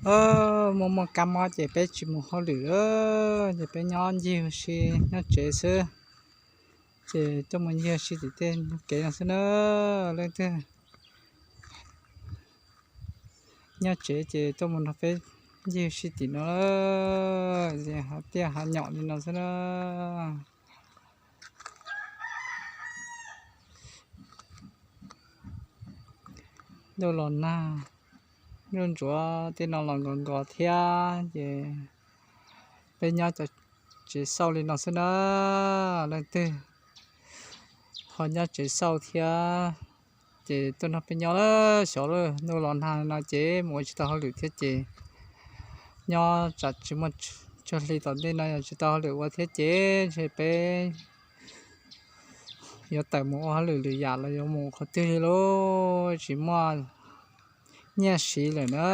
Muaj muaj kab mob ces peb tsis mus hauj lwm lawm, ces peb nyob ncig ua si nyob tsev xwb. Ces tuaj mus ncig ua si tim tej kev no xwb na. Leej twg nyob tsev ces tuaj mus nrog peb ncig ua si tim no, ces hav tiaj hav nyom li no xwb na. Ntuj los nag, ntuj ntsuav tej no los nkos nkos thiab ces peb nyob cov tsev xauj li no xwb na. Leej twg ho nyob tsev xauj thiab ces tuaj nrog peb nyob lawm. Xyov lawm, ntuj los nag no ces mus ua tsis tau hauj lwm thiab ces nyob tsam tsis muaj, tsawg hli tom ntej no yog tsis tau hauj lwm ua thiab ces ntshe peb yuav tawm mus ua hauj lwm lwm yam los yuav mus qhov twg li lauj, tsis muaj nyiaj siv lawm na.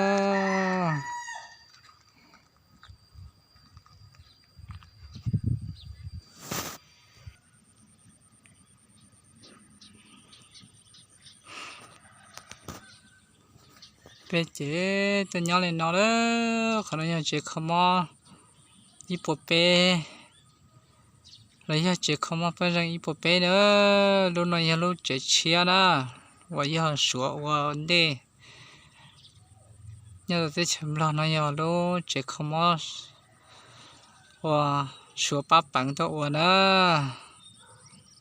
Peb ces tuaj nyob li no lawm. Qhov no yog tsev kho mob ib puas peb, los yog tsev kho mob Paj Zeej ib puas peb na. Lub no yog lub tsev tshiab na, uas yog Suav ua ntej. Nyob rau teb chaws Nplog no yog lub tsev kho mob uas Suav pab peev tuaj ua na.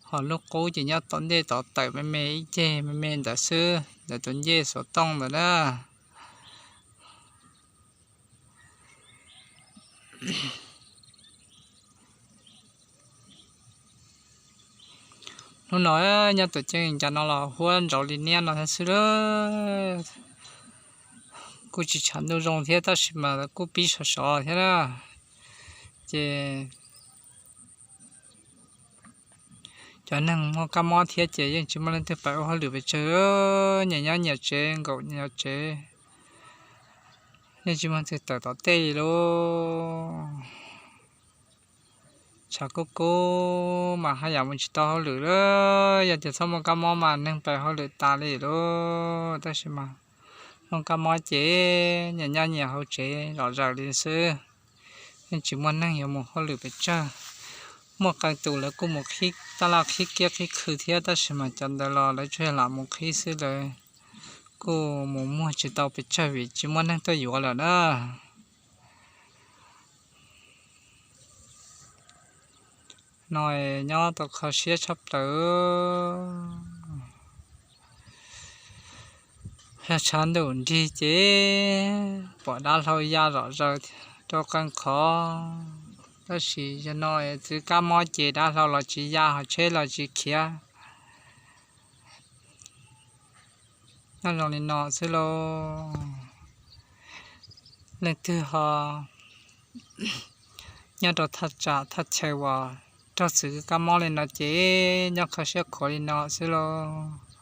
Ho lub qub ces nyob tom ntej tod tawm me me ib ceg me me ntawd xwb, ntawm tus ncej xuav tooj ntawd na. Hnub no nyob tom ceeb cas no los huab ntsauv li niab no thiab xwb lawm. Kuj tsis tshav ntuj zoo thiab tab sis mas kuj pib sov sov thiab na. Ces cov neeg muaj kab mob thiab ces yeej tsis muaj leej twg pab ua hauj lwm pes tsawg, nyias nyob nyias tsev nkaum nyias tsev, yeej tsis muaj leej twg tawm tom tej li lauj. Tshav kub kub mas haj yam mus tsis tau hauj lwm lawm. Yog tias txhob muaj kab mob mas neeg pes hauj lwm tas li lauj. Tab sis mas muaj kab mob ces nyias nyob nyias hauv tsev zom zaws li xwb, yeej tsis muaj neeg yuav mus hauj lwm pes tsawg. Muaj qee tus lawv kuj mus qhib taj laj qhib kiab qhib khw thiab tab sis mas cov ntawd los lawv tsuas yog lam mus qhib xwb, lawv kuj mus muag tsis tau pes tsawg vim tsis muaj neeg tuaj yuav lawm na. No nyob tau kho siab tshaj plaws. Yog tshav ntuj nrig ces pom dav hlau ya zom zaws rau qee qhov, tab sis yog no txwv kab mob ces dav hlau los tsis ya, ho tsheb los tsis khiav. Nyob zoo li no xwb lauj. Leej twg ho nyob rau thaj tsam thaj chaw uas raug txwv kab mob li no ces nyob kho siab khuav li no xwb lauj.